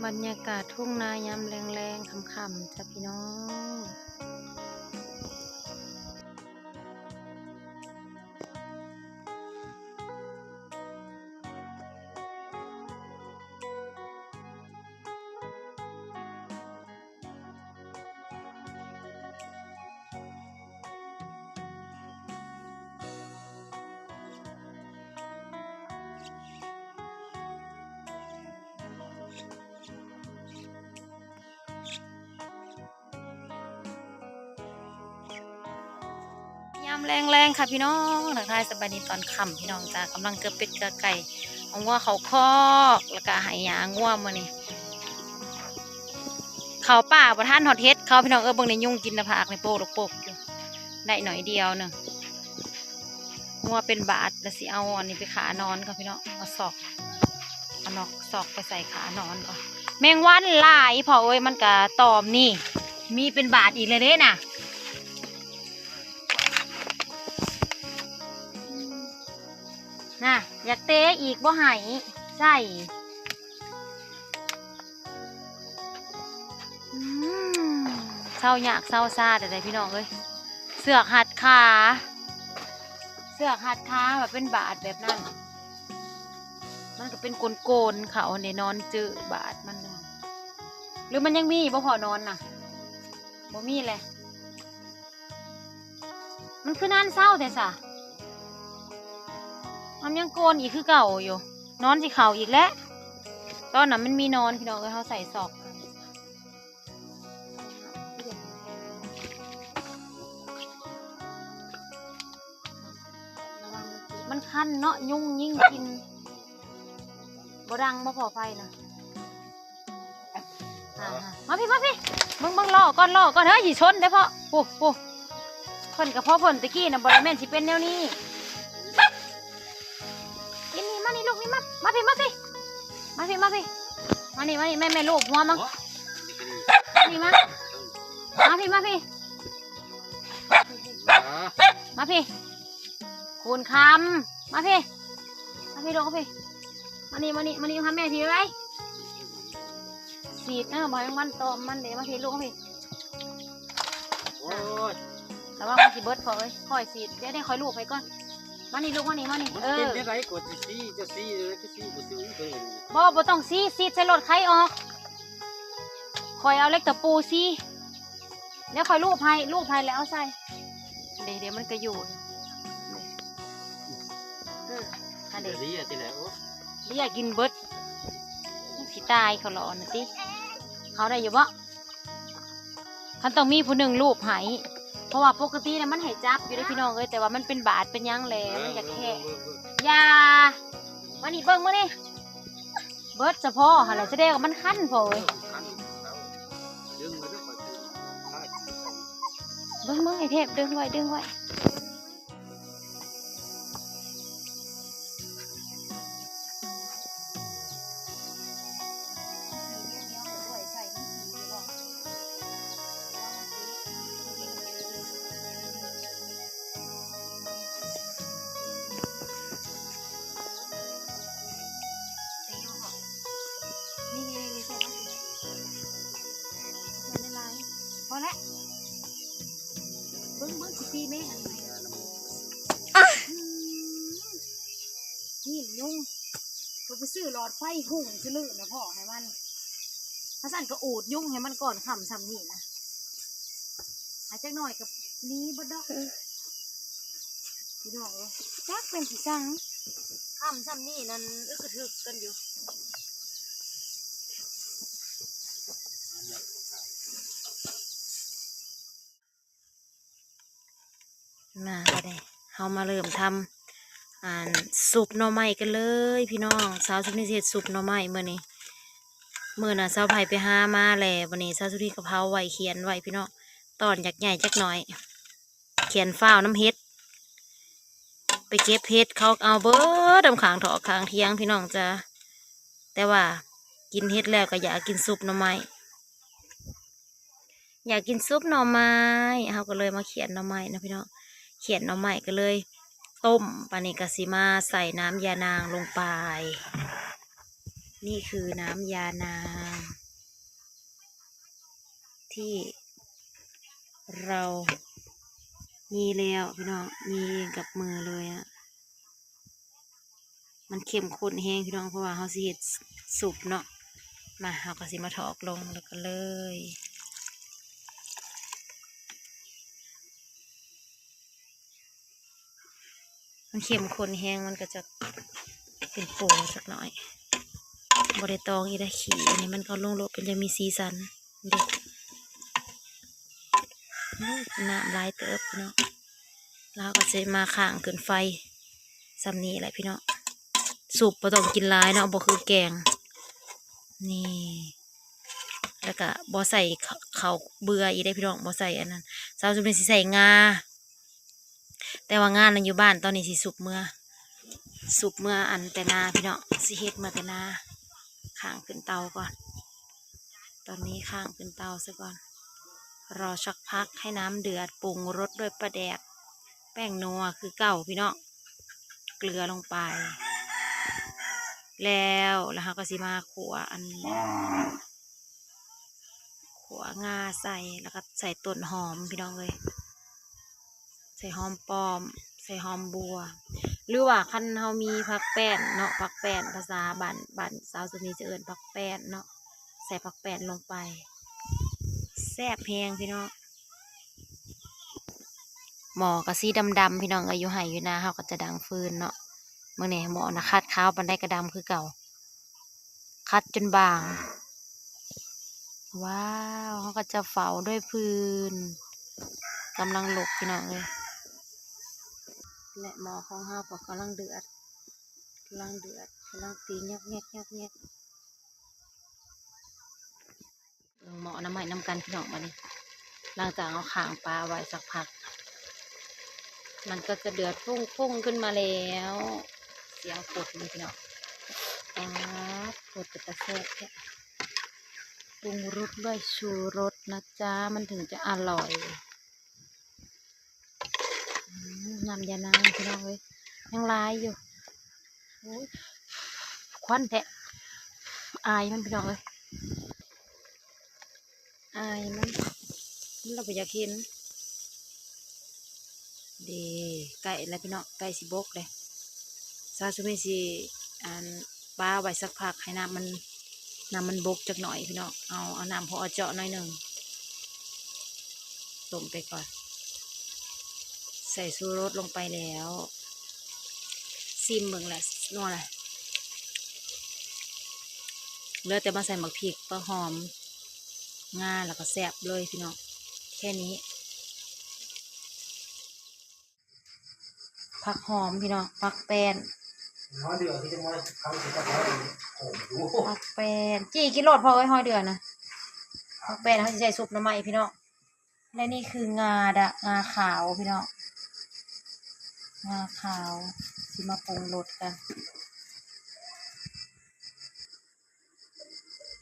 ບັນຍາກາດທົ່ງນາຍາມແລງໆ ຄ່ຳໆ ຈ້າພີ່ນ້ອງ. ຍາມແລງໆ ຄ່ະພີ່ນ້ອງ ທັກທາຍສະບາຍດີຕອນຄ່ຳພີ່ນ້ອງຈ້າ. ກຳລັງເກືອເປັດເກືອໄກ່ ເອົາງົວເຂົ້າຄອກ ແລ້ວກະໃຫ້ຫຍ້າງົວມື້ນີ້. ເຂົ້າປ່າບໍ່ທັນຮອດເຫັດເຂົາພີ່ນ້ອງເອີຍ. ເບິ່ງໃນຍຸງກິນໜ້າຜາກນີ້ໂປກໂປກຢູ່ ໄດ້ໜ້ອຍດຽວໜຶ່ງ. ງົວເປັນບາດ ແລ້ວຊິເອົາອັນນີ້ໄປຂ້າໜອນກ່ອນພີ່ນ້ອງ. ເອົາຊອກ ເອົານອກຊອກໄປໃສ່ຂ້າໜອນກ່ອນ. ແມງວັນຫຼາຍພໍ່ເອີຍ ມັນກະຕອມນີ້ ມີເປັນບາດອີກແລ້ວເດ້ນະ. ນະ ຢາກເຕະອີກບໍ່ໃຫ້ໃສ່. ອືມ ເຊົາຍາກເຊົາຊາແຕ່ໃດພີ່ນ້ອງເອີຍ. ເຊືອກຮັດຂາ ເຊືອກຮັດຂາ ວ່າເປັນບາດແບບນັ້ນ ມັນກໍເປັນໂກນໆ ເຂົາເດ້ນອນຈື່ບາດມັນນະ. ຫຼືມັນຍັງມີບໍ່ພໍນອນນະ? ບໍ່ມີແຫຼະ. ມັນຄືນານເຊົາແທ້ສະ? ມັນຍັງໂກນອີກຄືເກົ່າຢູ່. ນອນຊິເຂົ້າອີກແຫຼະ. ຕອນນັ້ນມັນມີນອນພີ່ນ້ອງເອີຍ ເຮົາໃສ່ຊອກ. ມັນຄັນເນາະ ຍຸງຍິງກິນ. ບໍ່ດັງບໍ່ພໍໄຟນະ. ອ່າ ອ່າ ມາພີ້ ມາພີ້ ເບິ່ງ ເບິ່ງ ລໍກ່ອນ ລໍກ່ອນ. ເຮີ້ຍ ຊິຊົນເດ້ພໍ່. ປູ້ ປູ້ ເພິ່ນກໍພໍເພິ່ນ ຕະກີ້ນະ ບໍ່ໄດ້ແມ່ນຊິເປັນແນວນີ້. ນີ້ ນີ້ ມານີ້ລູກ ນີ້ ມາ ມາພີ້ ມາພີ້ ມາພີ້ ມາພີ້ ມານີ້ ມານີ້ ແມ່ ແມ່ລູບຫົວມັນ. ມານີ້ ມາ ມາພີ້ ມາພີ້ ມາພີ້ ຄູນຄຳ ມາພີ້ ມາພີ້ລູກ ມາພີ້ ມານີ້ ມານີ້ ມານີ້ ຫາແມ່ພີ້ໄວໆ. ສີດເອີ ບໍ່ໃຫ້ມັນຕອມມັນເດ້. ມາພີ້ລູກ ມາພີ້. ໂອ້ຍ ລະວັງມັນຊິເບິດພໍ່ເອີຍ. ຄ່ອຍສີດ ດຽວນີ້ຄ່ອຍລູບໃຫ້ກ່ອນ. ມານີ້ລູກ ມານີ້ ມານີ້ ມັນ ເອີ ເປັນຈັ່ງໃດກວ່າຊິສີ ຈະສີແລ້ວຄືສີບໍ່ຊື່ເບິ່ງ. ບໍ່ ບໍ່ຕ້ອງສີ ສີດໃສ່ໂລດ ໄຂອອກ. ຂ້ອຍເອົາເຫຼັກຕະປູສີ ແລ້ວຂ້ອຍລູບໃຫ້ ລູບໃຫ້ແລ້ວເອົາໃສ່. ເດ ເດ ມັນກໍຢູ່. ເອີ ຫັ້ນເດ ເລຍຕິແຫຼະ. ໂອ້ ເລຍກິນເບິດ ຊິຕາຍເຂົາຫຼໍ່ນະຕິ. ເຮົາໄດ້ຢູ່ບໍ່? ຄັນຕ້ອງມີຜູ້ໜຶ່ງລູບໃຫ້ ເພາະວ່າປົກກະຕິນະ ມັນໃຫ້ຈັບຢູ່ເດ້ພີ່ນ້ອງເອີຍ ແຕ່ວ່າມັນເປັນບາດເປັນຫຍັງແຫຼະ ມັນຢາກແຄະ. ຢ່າ ມານີ້ເບິ່ງ ມານີ້. ເບິດສະເພາະຫັ້ນແຫຼະ ສະແດງວ່າມັນຄັນພໍ່ເອີຍ. ເບິ່ງ ເບິ່ງ ໄອ້ເທບ ດຶງໄວ້ ດຶງໄວ້. ນີ້ໆໆ ໃສ່ໄປ ໃສ່ຫຼາຍໆ ພໍແລ້ວ. ເບິ່ງ ເບິ່ງ ຊິຕີແມ່ງອັນໃໝ່. ອາ ອືມ ນີ້ຍຸງ ເພິ່ນໄປຊື້ຫຼອດໄຟຮຸ່ງຊະລຶນະ ພໍໃຫ້ມັນ ຖ້າຊັ້ນກໍອູດຍຸງໃຫ້ມັນກ່ອນຄ່ຳຊ່ຳນີ້ນະ. ຫາຈັກໜ້ອຍກໍໜີເບິດດອກ. ເອີ ພີ່ນ້ອງເອີຍ ຈັກເປັນຊິສັງ ຄ່ຳຊ່ຳນີ້ນັ້ນ ອຶກກະທຶກກັນຢູ່. ມາ ບາດນີ້ເຮົາມາເລີ່ມທຳ ອັນ ຊຸບໜໍ່ໄມ້ກັນເລີຍພີ່ນ້ອງ. ສາວສຸນີຊິເຮັດຊຸບໜໍ່ໄມ້ມື້ນີ້. ມື້ນັ້ນສາວໄພໄປຫາມາແລ້ວ ບາດນີ້ສາວສຸນີກໍເຜົາໄວ້ ຂຽນໄວ້ພີ່ນ້ອງ. ຕອນຢາກໃຫຍ່ຈັກໜ້ອຍ ຂຽນຟ້າວນຳເຫັດ ໄປເກັບເຫັດ ເຂົາເອົາເບິດນຳຂ້າງຖອກຂ້າງຖຽງພີ່ນ້ອງຈ້າ. ແຕ່ວ່າກິນເຫັດແລ້ວກໍຢາກກິນຊຸບໜໍ່ໄມ້ ຢາກກິນຊຸບໜໍ່ໄມ້ ເຮົາກໍເລີຍມາຂຽນໜໍ່ໄມ້ເນາະພີ່ນ້ອງ. ຂຽນໜໍ່ໄມ້ກໍເລີຍຕົ້ມ ບາດນີ້ກໍຊິມາໃສ່ນ້ຳຢານາງລົງໄປ. ນີ້ຄືນ້ຳຢານາງທີ່ເຮົາມີແລ້ວພີ່ນ້ອງ, ມີເອງກັບມືເລີຍອະ. ມັນເຂັ້ມຂຸ້ນແຮງພີ່ນ້ອງ ເພາະວ່າເຮົາຊິເຮັດຊຸບເນາະ. ມາ ເຮົາກໍຊິມາຖອກລົງແລ້ວກໍເລີຍ ມັນເຂັ້ມຂຸ້ນແຮງ ມັນກໍຈະເປັນໂປຈັກໜ້ອຍ, ບໍ່ໄດ້ຕອງອີກແລ້ວ. ຂີ້ອັນນີ້ມັນກໍລົງໂລດ ເປັນຈັ່ງມີສີສັນເດ້. ໂອ້ຍ ນ້ຳຫຼາຍເຕີບເນາະ. ແລ້ວເຮົາກໍຊິມາຄ້າງຂຶ້ນໄຟສ່ຳນີ້ແຫຼະພີ່ນ້ອງ. ຊຸບບໍ່ຕ້ອງກິນຫຼາຍເນາະ ບໍ່ຄືແກງ. ນີ້ ແລ້ວກະບໍ່ໃສ່ເຂົ້າເບື່ອອີກເດ້ພີ່ນ້ອງ, ບໍ່ໃສ່ອັນນັ້ນ. ເຊົ້າຊຸມນີ້ຊິໃສ່ງາ ແຕ່ວ່າງານນັ້ນຢູ່ບ້ານ, ຕອນນີ້ຊິຊຸບເມືອ ຊຸບເມືອອັນແຕ່ນາພີ່ນ້ອງ, ຊິເຮັດເມືອແຕ່ນາ. ຄ້າງຂຶ້ນເຕົາກ່ອນ, ຕອນນີ້ຄ້າງຂຶ້ນເຕົາຊະກ່ອນ. ລໍສັກພັກໃຫ້ນ້ຳເດືອດ, ປຸງລົດດ້ວຍປາແດກ ແປ້ງນົວຄືເກົ່າພີ່ນ້ອງ, ເກືອລົງໄປ ແລ້ວ ແລ້ວເຮົາກໍຊິມາຂົ້ວອັນ ຂົ້ວງາໃສ່ ແລ້ວກໍໃສ່ຕົ້ນຫອມພີ່ນ້ອງເອີຍ, ໃສ່ຫອມປ້ອມ ໃສ່ຫອມບົ່ວ ຫຼືວ່າຄັນເຮົາມີຜັກແປ້ນເນາະ, ຜັກແປ້ນ ພາສາບ້ານ ບ້ານສາວສຸນີຈະເອີ້ນຜັກແປ້ນເນາະ, ໃສ່ຜັກແປ້ນລົງໄປ ແຊບແຮງພີ່ນ້ອງ. ໝໍ້ກໍສີດຳໆ ພີ່ນ້ອງເອີຍ, ຢູ່ໄຮ່ຢູ່ນາເຮົາກໍຈະດັງຟືນເນາະ. ເບິ່ງແດ່ ໝໍ້ນະຂັດຂາວປານໃດກໍດຳຄືເກົ່າ, ຂັດຈົນບາງ. ວ້າວ ເຮົາກໍຈະເຝົ້າດ້ວຍຟືນ ກຳລັງລຸກພີ່ນ້ອງເອີຍ. ແລະໝໍ້ຂອງເຮົາກໍກຳລັງເດືອດ ກຳລັງເດືອດ ກຳລັງຕີຍອກແຍກ ຍອກແຍກ. ເບິ່ງໝໍ້ນ້ຳໄມ້ນຳກັນພີ່ນ້ອງ. ບາດນີ້ຫຼັງຈາກເຮົາຄ້າງປາໄວ້ສັກພັກ ມັນກໍຈະເດືອດຟຸ້ງໆຂຶ້ນມາແລ້ວ. ສຽງຟົດນີ້ພີ່ນ້ອງ, ປາດ ຟົດເປັນຕາແຊບແທ້. ປຸງລົດດ້ວຍຊູລົດນະຈະ ມັນເຖິງຈະອະລ່ອຍ. ອືມ ນ້ຳຢານາງພີ່ນ້ອງເອີຍ ຍັງຫຼາຍຢູ່. ໂອ້ຍ ຄວັນແທ້ ອາຍມັນພີ່ນ້ອງເອີຍ ອາຍມັນ ມັນລະບໍ່ຢາກເຫັນ. ເດ້ ໃກ້ແລ້ວພີ່ນ້ອງ ໃກ້ຊິບົກແລ້ວ. ສາວສຸນີຊິ ອັນ ປາໄວ້ສັກພັກໃຫ້ນ້ຳມັນ ນ້ຳມັນບົກຈັກໜ້ອຍພີ່ນ້ອງ. ເອົາ ເອົານ້ຳພໍເຈາະໜ້ອຍໜຶ່ງ ຕົ້ມໄປກ່ອນ. ໃສ່ຊູລົດລົງໄປແລ້ວ ຊີມເບິ່ງແຫຼະ ນົວແຫຼະ. ເຫຼືອແຕ່ມາໃສ່ໝາກພິກ ປາຫອມ ງາ ແລ້ວກໍແຊບເລີຍພີ່ນ້ອງ ແຄ່ນີ້. ຜັກຫອມພີ່ນ້ອງ ຜັກແປ້ນ ຜັກແປ້ນ ຈີ່ກິນໂລດພໍ່ເອີຍ ຮ້ອຍເດືອນນະ. ຜັກແປ້ນເຮົາຊິໃສ່ຊຸບໜໍ່ໄມ້ພີ່ນ້ອງ. ແລະນີ້ຄືງາດະ ງາຂາວພີ່ນ້ອງ ງາຂາວ ຊິມາປຸງລົດກັນ.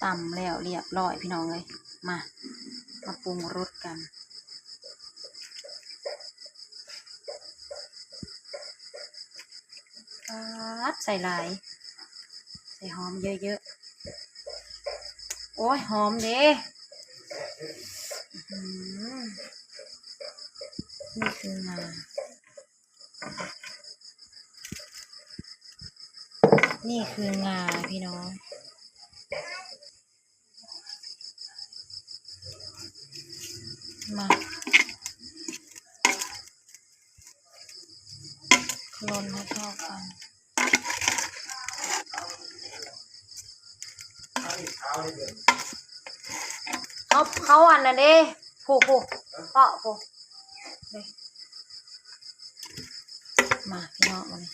ຕຳແລ້ວລຽບຮ້ອຍພີ່ນ້ອງເອີຍ. ມາ ມາປຸງລົດກັນ. ປາດ ໃສ່ຫຼາຍ ໃສ່ຫອມເຍີະໆ. ໂອ້ຍ ຫອມເດ້. ອືມ ນີ້ຄືງາ ນີ້ຄືງາພີ່ນ້ອງ. ມາ ຄົນໃຫ້ເຂົ້າກັນ. ເຂົາ ເຂົາອັນນັ້ນເດ້ ຜູ້ ຜູ້ ເພາະຜູ້ ເດ້. ມາ ພີ່ນ້ອງ ມານີ້.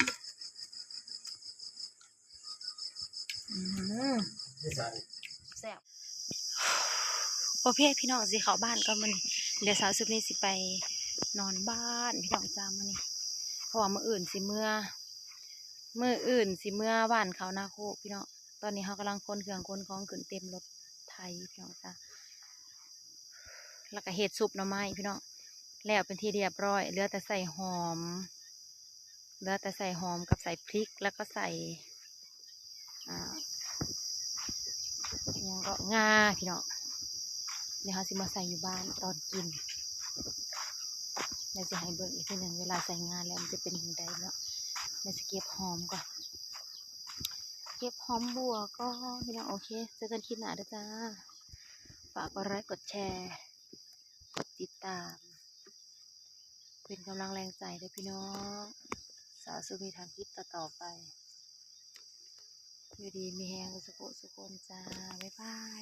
ອືມ ແຊບ. ໂອເຄ ພີ່ນ້ອງ ຊິເຂົ້າບ້ານກ່ອນມື້ນີ້. ດຽວສາວສຸບນີ້ຊິໄປນອນບ້ານ ພີ່ນ້ອງຈ້າ ມື້ນີ້ ເພາະວ່າມື້ອື່ນຊິເມືອ ມື້ອື່ນຊິເມືອຫວ່ານເຂົ້ານາໂຄກ ພີ່ນ້ອງ. ຕອນນີ້ເຮົາກຳລັງຂົນເຄື່ອງຂົນຂອງຂຶ້ນເຕັມລົດໄຖ ພີ່ນ້ອງຈ້າ. ແລ້ວກໍເຮັດຊຸບໜໍ່ໄມ້ ພີ່ນ້ອງ ແລ້ວເປັນທີ່ລຽບຮ້ອຍ. ເຫຼືອແຕ່ໃສ່ຫອມ ເຫຼືອແຕ່ໃສ່ຫອມກັບໃສ່ພລິກ ແລ້ວກໍໃສ່ ອ່າ ເກາະງາພີ່ນ້ອງ ດຽວເຮົາຊິມາໃສ່ຢູ່ບ້ານຕອນກິນ ແລ້ວຊິໃຫ້ເບິ່ງອີກເທື່ອໜຶ່ງ ເວລາໃສ່ງາແລ້ວມັນຈະເປັນຈັ່ງໃດເນາະ. ແລ້ວຊິເກັບຫອມກ່ອນ ເກັບຫອມບົ່ວກ່ອນພີ່ນ້ອງ. ໂອເຄ ເຈີກັນຄລິບໜ້າເດີຈ້າ. ຝາກກົດໄລກົດແຊ ກົດຕິດຕາມ ເປັນກຳລັງແຮງໃຈເດີພີ່ນ້ອງ. ສາວສຸມີທຳຄລິບຕໍ່ໆໄປ. ຢູ່ດີມີແຮງເບິດສູ່ຜູ້ສູ່ຄົນຈ້າ. ບາຍບາຍ.